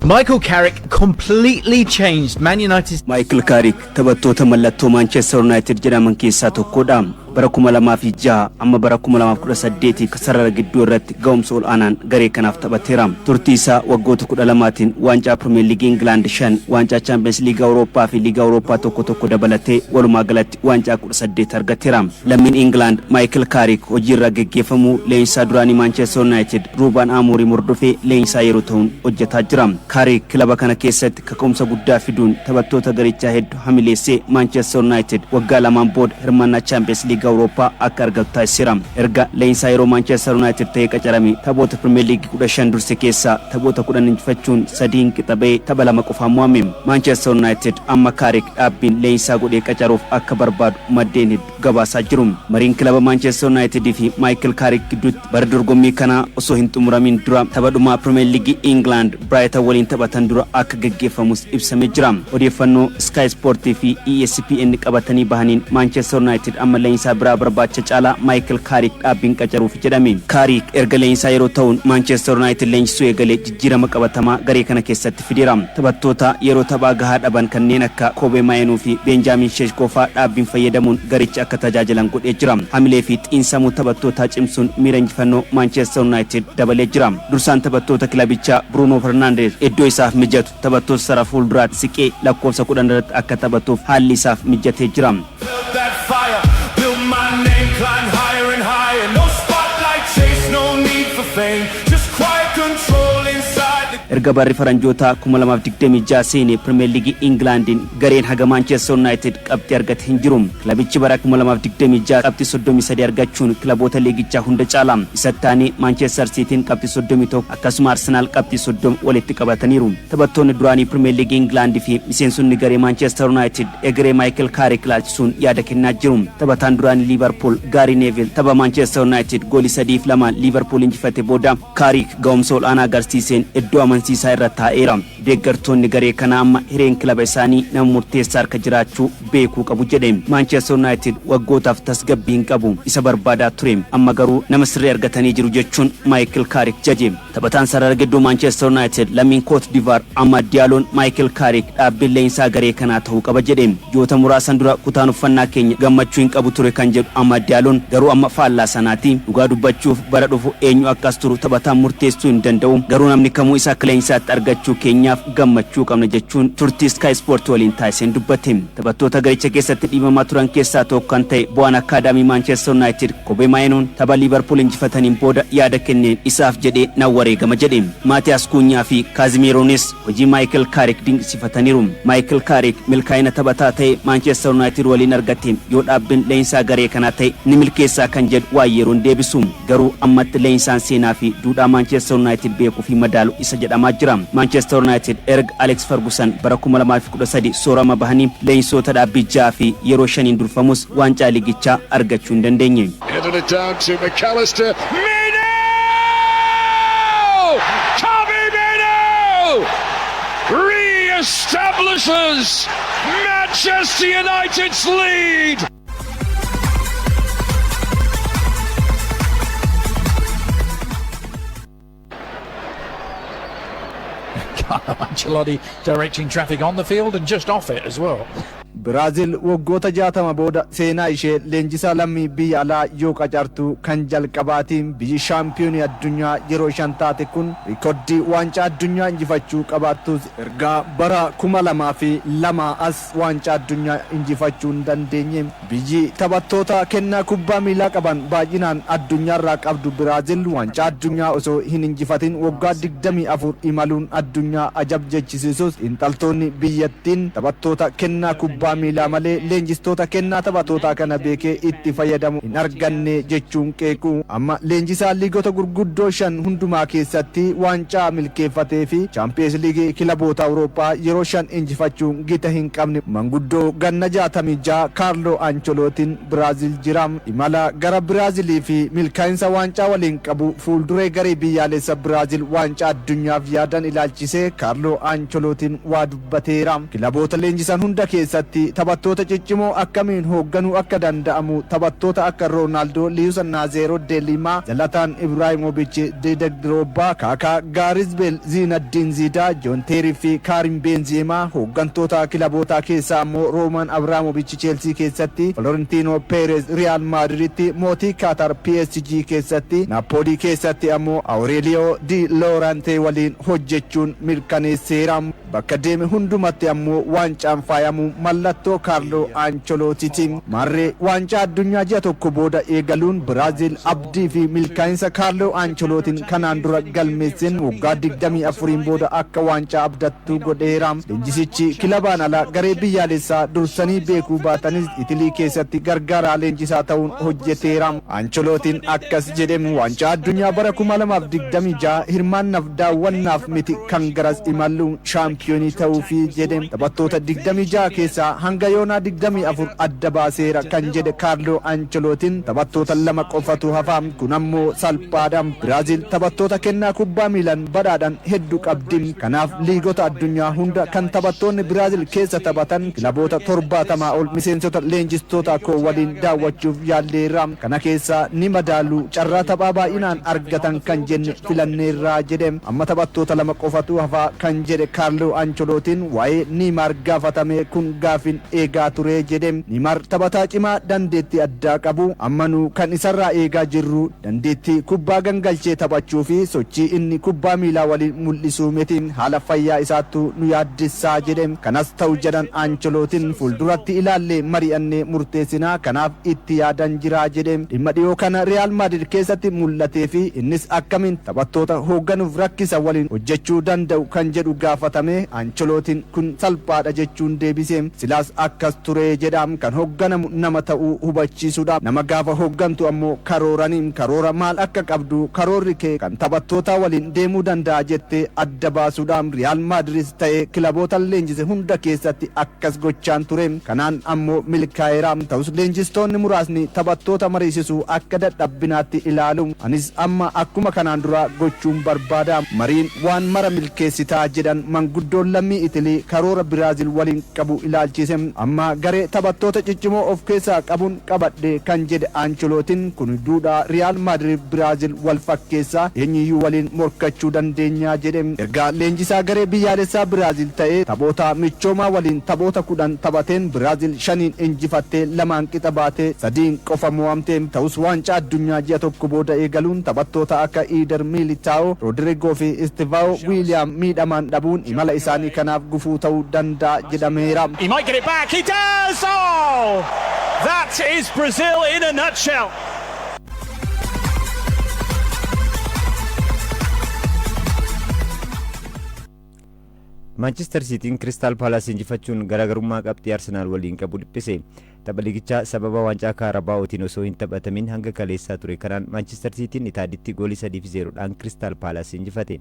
Michael Carrick completely changed Man United's Maayikil Kaarik taphattoota mallattoo Maanchestar Yuunaayitid jedhaman keessaa tokkodha. Bara 2006 amma bara 2018 sarara gidduu irratti ga'umsa ol aanaan garee kanaaf taphateera. Turtii isaa waggoota 12tiin waancaa Pirimeer Liigii Ingilaand 5, waancaa Chaampiyeens Liigii Awurooppaa fi Liigii Awurooppaa tokko tokko dabalatee walumaa galatti waancaa 18 argateera. Lammiin Ingilaand Maayikil Kaarik hojiirraa geggeeffamuu leenjisaa duraanii Maanchestar Yuunaayitid Ruuban Amoorim hordofee leenjisaa yeroo ta'uun hojjetaa jira. Kaarik kilaba kana keessatti kaka'umsa guddaa fiduun taphattoota garichaa hedduu hamileessee Maanchestar Yuunaayitid waggaa 2n booda hirmaannaa Chaampiyeens Liigii Awurooppaa akka argatu taasiseera. Erga leenjisaa yeroo Maanchestar Yuunaayitid ta'ee qacarame taphoota Pirimeer Liigii 15 durse keessaa taphoota 10 injifachuun 3n qixa ba'ee tapha 2 qofaan mo'ame. Maanchestar Yuunaayitid amma Kaarik dhaabbiin leenjisaa godhee qacaruuf akka barbaadu maddeen hedduu gabaasaa jiru. Mariin kilaba Maanchestar Yuunaayitid fi Maayikil Kaarik gidduutti bara dorgommii kanaa osoo hin xumuramin dura tapha dhumaa Pirimeer Liigii Ingilaand Biraayitan waliin taphatan dura akka geggeeffamus ibsamee jira. Odeeffannoo Sky Sport fi ESPN qabatanii bahaniin Maanchestar Yuunaayitid amma leenjisaa biraa barbaacha caalaa Maayikil Kaarik dhaabbiin qacaruuf jedhame. Kaarik erga leenjisaa yeroo ta'uun Maanchestar Yuunaayitid leenjisuu eegalee jijjiirama qabatamaa garee kana keessatti fideera. Taphattoota yeroo taphaa gahaa dhaban kanneen akka Koobee Maayinuu fi Beenjaamin Sheeshkoo fa'aa dhaabbiin fayyadamuun garicha akka tajaajilan godhee jira. Hamilee fi xiinsamuu taphattootaa cimsuun miira injifannoo Maanchestar Yuunaayitid dabalee jira. Dursaan taphattoota kilabichaa Bruunoo Fernaandeez iddoo isaaf mijatu taphattoota sarara fuulduraatti siqee lakkoofsa 10 irratti akka taphatuuf haalli isaaf mijatee jira. Built that fire, built my name, climb higher and higher. No spotlight chase, no need for fame. Just quiet control inside the Erga barri faranjootaa 2026 seenee Pirimeer Liigii Ingilaandiin gareen haga Maanchestar Yuunaayitid qabxii argate hin jiru. Kilabichi bara 2026 qabxii 33 argachuun kilaboota liigichaa hunda caala. Isatti aanee Maanchestar Siitiin qabxii 31 akkasuma Arsenaal qabxii 30 walitti qabataniiru. Taphattoonni duraanii Pirimeer Liigii Ingilaand fi miseensonni garee Maanchestar Yuunaayitid egeree Maayikil Kaarik ilaalchisuun yaada kennaa jiru. Taphataan duraanii Liivarpuul Gaarii Neevil tapha Maanchestar Yuunaayitid goolii 3 fi 2 Liivarpuul injifate booda Kaarik ga'umsa ol'aanaa agarsiiseen iddoo amansiisaa irra taa'eera. Deeggartoonni garee kanaa amma hireen kilaba isaanii nama murteessaa harka jiraachuu beekuu qabu jedhe. Maanchestar Yuunaayitid waggootaaf tasgabbii hin qabu. Isa barbaadaa ture. Amma garuu nama sirrii argatanii jiru jechuun Maayikil Kaarik jaje. Taphataan sarara gidduu Maanchestar Yuunaayitid lammiin Koot Divaar Amaad Diyaaloon Maayikil Kaarik dhaabbiin leenjisaa garee kanaa ta'uu qaba jedhe. Ji'oota muraasan dura kutaan uffannaa keenya gammachuu hin qabu ture kan jedhu Amaad Diyaaloon garuu amma faallaa sanaati. Dhugaa dubbachuuf bara dhufu eenyu akka as turu taphataan murteessuu hin danda'u. Garuu namni kamuu isa akka leenjisaatti argachuu keenyaaf gammachuu qabna jechuun turtii Sky Sport waliin taasiseen dubbate. Taphattoota garicha keessatti dhiibamaa turan keessaa tokko kan ta'e bu'aan akkaadaamii Maanchestar Yuunaayitid Koobee Maayinuun tapha Liivarpuul injifataniin booda yaada kenneen isaaf jedhee nan wareegama jedhe. Maatiyaas Kuunyaa fi Kaazimiiroonis hojii Maayikil Kaarik dinqisiifataniiru. Maayikil Kaarik milkaa'ina taphataa ta'e Maanchestar Yuunaayitid waliin argate yoo dhaabbiin leenjisaa garee kanaa ta'e ni milkeessaa kan jedhu waan yeroon deebisu. Garuu ammatti leenjisaan seenaa fi duudhaa Maanchestar Yuunaayitid beekuu fi madaalu isa jedhamaa jira. Maanchestar Yuunaayitid erga Aleeks Fergusan bara 2013 soorama bahanii leenjisoota dhaabbii 6 fi yeroo 5n durfamus waancaa liigichaa argachuu hin dandeenye. Headed it down to McAllister. Mainoo! Kobbie Mainoo! Re-establishes Manchester United's lead! Carlo Ancelotti directing traffic on the field and just off it as well. Biraazil waggoota 60 booda seenaa ishee leenjisaa lammii biyya alaa yoo qacartu kan jalqabaati. Biyyi shaampiyoonii addunyaa yeroo 5 taate kun riikoordii waancaa addunyaa injifachuu qabaattus erga bara 2002 as waancaa addunyaa injifachuu hin dandeenye. Biyyi taphattoota kennaa kubbaa miilaa qaban baay'inaan addunyaarraa qabdu Biraazil waancaa addunyaa osoo hin injifatin waggaa 24 imaluun addunyaa ajab jechisiisus xiinxaltoonni biyyattiin taphattoota kennaa kubbaa miilaa malee leenjistoota kennaa taphattootaa kana beekee itti fayyadamu hin arganne jechuun qeequ. Amma leenjisaa liigota gurguddoo 5 hundumaa keessatti waancaa milkeeffatee fi Chaampiyeens Liigii kilaboota Awurooppaa yeroo 5 injifachuun gita hin qabne manguddoo ganna 66 Kaarloo Ancholootiin Biraazil jira. Imala gara Biraazilii fi milkaa'insa waancaa waliin qabu fuulduree garee biyyaalessa Biraazil waancaa addunyaaf yaadan ilaalchisee Kaarloo Ancholootiin waa dubbateera. Kilaboota leenjisan hunda keessatti Taphattoota ciccimoo akkamiin hoogganuu akka danda'amu taphattoota akka Roonaaldoo, Luis Naazero de Lima, Zlatan Ibrahimovic, Didier Drogba, Kaakaa, Gaaris Beel, Ziinaddiin Ziidaa, Joon Teerii fi Kaarim Benzema, hooggantoota kilabootaa keessaa ammoo Rooman Abrahamovic Cheelsii keessatti, Florentino Perez Real Madriditti, mootii Kaatar PSG keessatti, Naappoolii keessatti ammoo Aurelio Di Laurentiis waliin hojjechuun mirkaneesseera. Bakka deeme hundumatti ammoo waancaan faayamu mallattoo Kaarloo Aancholootiiti. Maarree, waancaa addunyaa ji'a tokko booda eegaluun Biraazil abdii fi milkaa'insa Kaarloo Aancholootiin kanaan dura galmeesseen waggaa 24n booda akka waancaa abdattu godheera. Leenjisichi kilabaan ala garee biyyaalessaa dursanii beekuu baatanis, Itilii keessatti gargaaraa leenjisaa ta'uun hojjeteera. Aancholootiin akkas jedhe: "Waancaa addunyaa bara 2026 hirmaannaaf daawwannaaf miti kan garas imallu, shaampiyoonii ta'uufi" jedhe. Taphattoota 26 keessaa hanga yoonaa 24 adda baaseera kan jedhe Kaarloo Aancholootiin, taphattoota lama qofatu hafa, kun ammoo salphaadha. Biraazil taphattoota kennaa kubbaa miilan badhaadhan hedduu qabdi. Kanaaf liigota addunyaa hunda kan taphattoonni Biraazil keessa taphatan kilaboota 70 ol miseensota leenjistoota koo waliin daawwachuuf yaalleerra. Kana keessaa ni madaalu, carraa taphaa baay'inaan argatan kan jenne filanneerraa jedhe. Amma taphattoota lama qofatu hafaa kan jedhe Kaarloo Aancholootiin waa'ee Niimaar gaafatame, kun gaafin eegaa ture jedhe. Niimaar taphataa cimaa dandeettii addaa qabu. Amma nu kan isarraa eegaa jirru dandeettii kubbaa gangalchee taphachuu fi sochii inni kubbaa miilaa waliin mul'isuu miti, haala fayyaa isaattu nu yaaddessaa jedhe. Kanas ta'u, jedhan Aancholootiin, fuulduratti ilaallee mari'annee murteessinaa, kanaaf itti yaadan jiraa jedhe. Dhimma dhiyoo kana Riyaal Maadrid keessatti mul'atee fi innis akkamiin taphattoota hoogganuuf rakkisa waliin hojjechuu danda'u kan jedhu gaafatame, Aancholootiin kun salphaadha jechuun deebise. Silaas akkas ture jedha. Kan hoogganamu nama ta'uu hubachiisuudha. Nama gaafa hooggantu ammoo karooranii, karoora maal akka qabdu, karoorri kee kan taphattoota waliin deemuu danda'a jettee adda baasuudha. Riyaal Maadrid ta'ee kilaboota leenjise hunda keessatti akkas gochaan ture, kanaan ammoo milkaa'eera. Ta'us leenjistoonni muraasni taphattoota mariisisuu akka dadhabbinaatti ilaalu. Anis amma akkuma kanaan dura gochuun barbaada. Mariin waan mara milkeessitaa jedhan manguddoon lammii Itilii karoora Biraazil waliin qabu ilaalchise. Amma garee taphattoota ciccimoo of keessaa qabuun qabadhe kan jedhe Aancholootiin, kun duudhaa Riyaal Maadrid Biraazil wal fakkeessaa, eenyuyyuu waliin morkachuu dandeenyaa jedhe. Erga leenjisaa garee biyyaalessaa Biraazil ta'ee taphoota michoomaa waliin taphoota 10 taphateen Biraazil shaniin injifattee, lamaan qixa baatee, sadiin qofa mo'amte. Ta'us waancaa addunyaa ji'a tokko booda eegaluun taphattoota akka Iider Miilitaa'o, Roodrigoo fi Istivaa'o Wiiliyaam miidhamaan dhabuun imala isaanii kanaaf gufuu ta'uu danda'a jedhameera. He might get it back. He does! Oh! That is Brazil in a nutshell. Maanchister Siitiin Kiristaal Paalaas injifachuun garaagarummaa qabxii Arsenaal waliin qabu dhiphise. Tapha liigichaa sababa waancaa Kaarabaa'ootiin osoo hin taphatamin hanga kaleessaa ture kanaan Maanchister Siitiin Itaaditti goolii 3-0dhaan Kiristaal Paalaas injifate.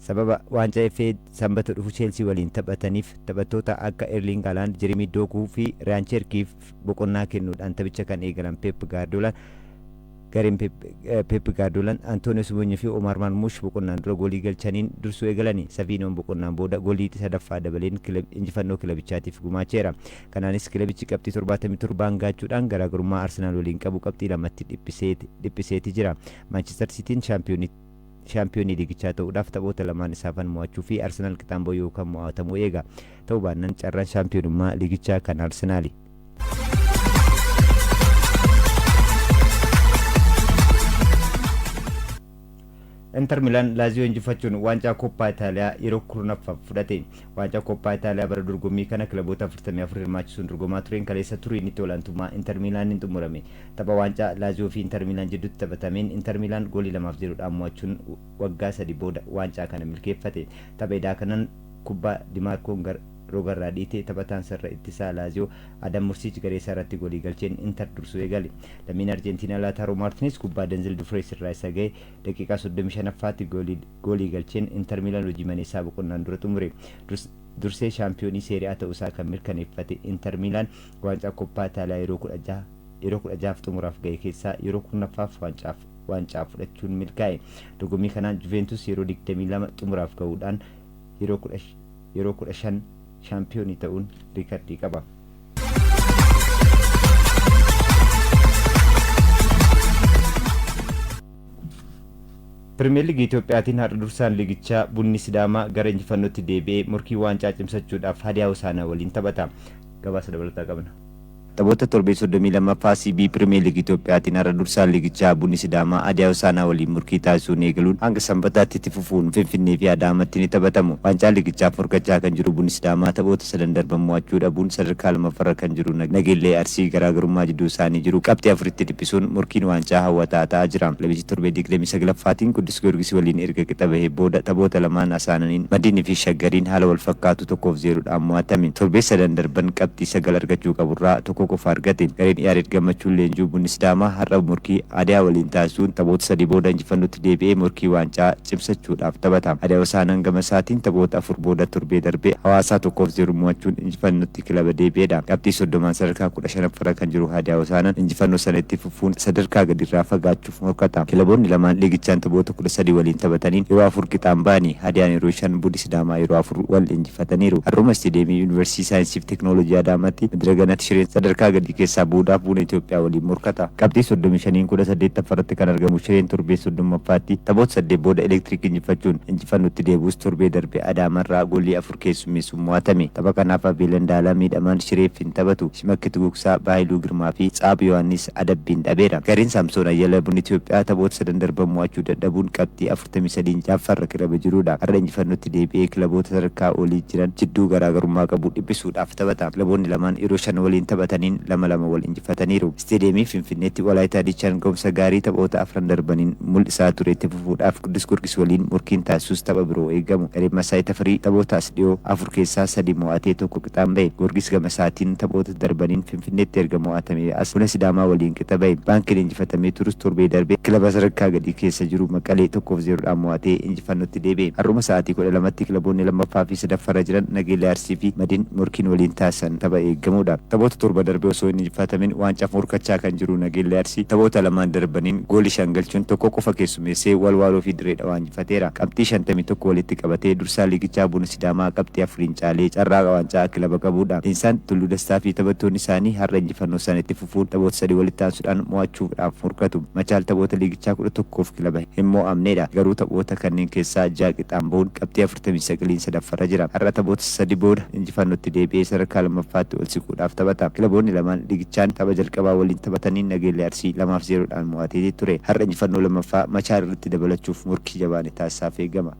Sababa waancaa FA Sanbata dhufu Cheelsii waliin taphataniif taphattoota akka Erling Haaland, Jeremii Dookuu fi Riyaan Cherkiif boqonnaa kennuudhaan taphicha kan eegalan Pep Gaardoolaan, gareen Pep Gaardoolaan Antoonio Semenyo fi Omar Marmush boqonnaan dura goolii galchaniin dursuu eegalani. Saviinoon boqonnaan booda goolii sadaffaa dabaleen injifannoo kilabichaatiif gumaacheera. Kanaanis kilabichi qabxii 77n gaachuudhaan garaagarummaa Arsenaal waliin qabu qabxii lamatti dhiphiseeti jira. Maanchister Siitiin shaampiyoonii liigichaa ta'uudhaaf taphoota lamaan isaafan mo'achuu fi Arsenaal qixaan ba'uu yookaan mo'atamuu eega. Ta'uu baannaan carraan shaampiyoonummaa liigichaa kan Arsenaali. Inter Milaan Laaziyoo injifachuun waancaa Koppaa Itaaliyaa yeroo 10ffaaf fudhate. Waancaa Koppaa Itaaliyaa bara dorgommii kana kilaboota 44 hirmaachisuun dorgomaa tureen kaleessa Turiinitti olaantummaa Inter Milaaniin xumurame. Tapha waancaa Laaziyoo fi Inter Milaan jidduutti taphatameen Inter Milaan goolii 2-0dhaan mo'achuun waggaa 3 booda waancaa kana milkeeffate. Tapha edaa kanaan kubbaa Dimaarkoon rogarraa dhiite taphataan sarara ittisaa Laaziyoo Adam Mursiich garee isaa irratti goolii galcheen Inter dursuu eegale. Lammiin Arjentiinaa Laataaroo Maartinis kubbaa Denzil Dufrees irraa isa ga'e daqiiqaa 35ffaatti goolii galcheen Inter Milaan hojii mana isaa boqonnaan dura xumure. Dursee shaampiyoonii Seeriyaa ta'uusaa kan mirkaneeffate Inter Milaan waancaa Koppaa Itaaliyaa yeroo 16f xumuraaf ga'e keessaa yeroo 10ffaaf waancaa fudhachuun milkaa'e. Dorgommii kanaan Juventus yeroo 22 xumuraaf ga'uudhaan yeroo 15 shaampiyoonii ta'uun riikardii qaba. Pirimeer Liigii Itoophiyaatiin har'a dursaan liigichaa Bunni Sidaamaa gara injifannootti deebi'ee morkii waancaa cimsachuudhaaf Hadiyaa Hosaanaa waliin taphata. Gabaasa dabalataa qabna. Taphoota torbee 32ffaa CBE Pirimeer Liigii Itoophiyaatiin har'a dursaan liigichaa Bunni Sidaamaa Hadiyaa Hosaanaa waliin morkii taasisuun eegaluun hanga Sanbataatti itti fufuun Finfinnee fi Adaamaatti ni taphatamu. Waancaa liigichaaf morkachaa kan jiru Bunni Sidaamaa taphoota sadan darban mo'achuu dhabuun sadarkaa lammaffaarra kan jiru Nageellee Arsii garaagarummaa jidduu isaanii jiru qabxii afuritti dhiphisuun morkiin waancaa hawwataa ta'aa jira. Kilabichi torbee 29ffaatiin Qiddus Giyoorgis waliin erga qixa bahee booda taphoota lamaan asaananiin Madiinii fi Shaggariin haala wal fakkaatu 1 fi 0dhaan mo'atame. Torbee sadan darban qabxii 9 argachuu qaburraa tokko qofa argate. Gareen Yaared Gammachuun leenjuu Bunni Sidaamaa har'a morkii Hadiyaa waliin taasisuun taphoota sadii booda injifannootti deebi'ee morkii waancaa cimsachuudhaaf taphata. Hadiyaa Hosaanaan gama isaatiin taphoota afur booda torbee darbee Hawaasaa 1-0 mo'achuun injifannootti kilaba deebi'edha. Qabxii 30n sadarkaa 15ffarra kan jiru Hadiyaa Hosaanaan injifannoo sana itti fufuun sadarkaa gadirraa fagaachuuf morkata. Kilaboonni lamaan liigichaan taphoota 13 waliin taphataniin yeroo afur qixaan ba'anii, Hadiyaan yeroo shan, Bunni Sidaamaa yeroo afur wal injifataniiru. Har'uma Istiideemii Yuunivarsiitii Saayinsii fi Teekinooloojii Adaamaatti Midiraganat Shireen sadarkaa gadii keessaa bu'uudhaaf Buna Itoophiyaa waliin morkata. Qabxii 35n 18ffarratti kan argamu Shireen torbee 30ffaatti taphoota saddeet booda Elektiriik injifachuun injifannootti deebi'us torbee darbe Adaamarraa goolii afur keessummeessuun mo'atame. Tapha kanaaf Abeel Andaalaa miidhamaan Shireef hin taphatu. Shimakkit Gugsaa, Baayiluu Girmaa fi Tsaab Yohaannis adabbiin dhabeera. Gareen Saamsoon Ayyala Bunni Itoophiyaa taphoota sadan darban mo'achuu dadhabuun qabxii 43n ja'affaarra kilaba jirudha. Har'a injifannootti deebi'ee kilaboota sadarkaa olii jiran jidduu garaagarummaa qabu dhiphisuudhaaf taphata. Kilaboonni lamaan yeroo shan waliin taphataniin lama lama wal injifataniiru. Isteediyeemii Finfinneetti Walaayitaa Dichaan ga'umsa gaarii taphoota afran darbaniin mul'isaa ture itti fufuudhaaf Qiddus Giyoorgis waliin morkiin taasisuus tapha biroo eegamu. Gareen Masaay Tafarii taphoota as dhiyoo afur keessaa sadi mo'atee tokko qixaan bahe. Giyoorgis gama isaatiin taphoota darbaniin Finfinneetti erga mo'atamee as Buna Sidaamaa waliin qixa bahe. Baankiin injifatamee turus torbee darbe kilaba sadarkaa gadii keessa jiru Maqalee 1-0dhaan mo'atee injifannootti deebi'e. Har'uma sa'aatii 12tti kilaboonni lammaffaa fi sadaffaarra jiran Nageellee Arsii fi Madin morkiin waliin taasisan tapha eegamudha. Taphoota torba darbe osoo hin injifatamin waancaaf morkachaa kan jiru Nageellee Arsii taphoota lamaan darbaniin goolii shan galchuun tokko qofa keessummeessee Walwaaloo fi Dirree Dhawaa injifateera. Qabxii 51 walitti qabatee dursaa liigichaa Buna Sidaamaa qabxii afuriin caalee carraa waancaa kilaba qabudha. Leensaan Tulluu Dastaa fi taphattoonni isaanii har'a injifannoo sana itti fufuun taphoota sadii walitti aansuudhaan mo'achuudhaaf morkatu. Machaal taphoota liigichaa 11f kilaba hin mo'amnedha. Garuu taphoota kanneen keessaa ja'a qixaan bahuun qabxii 49n sadaffaarra jira. Har'a taphoota sadi booda injifannootti deebi'ee sadarkaa lammaffaatti ol siquudhaaf taphata. Kilaboonni lamaan liigichaan tapha jalqabaa waliin taphataniin Nageellee Arsii 2-0dhaan mo'atee ture. Har'a injifannoo lammaffaa Machaal irratti dabalachuuf morkii jabaan taasisaaf eegama.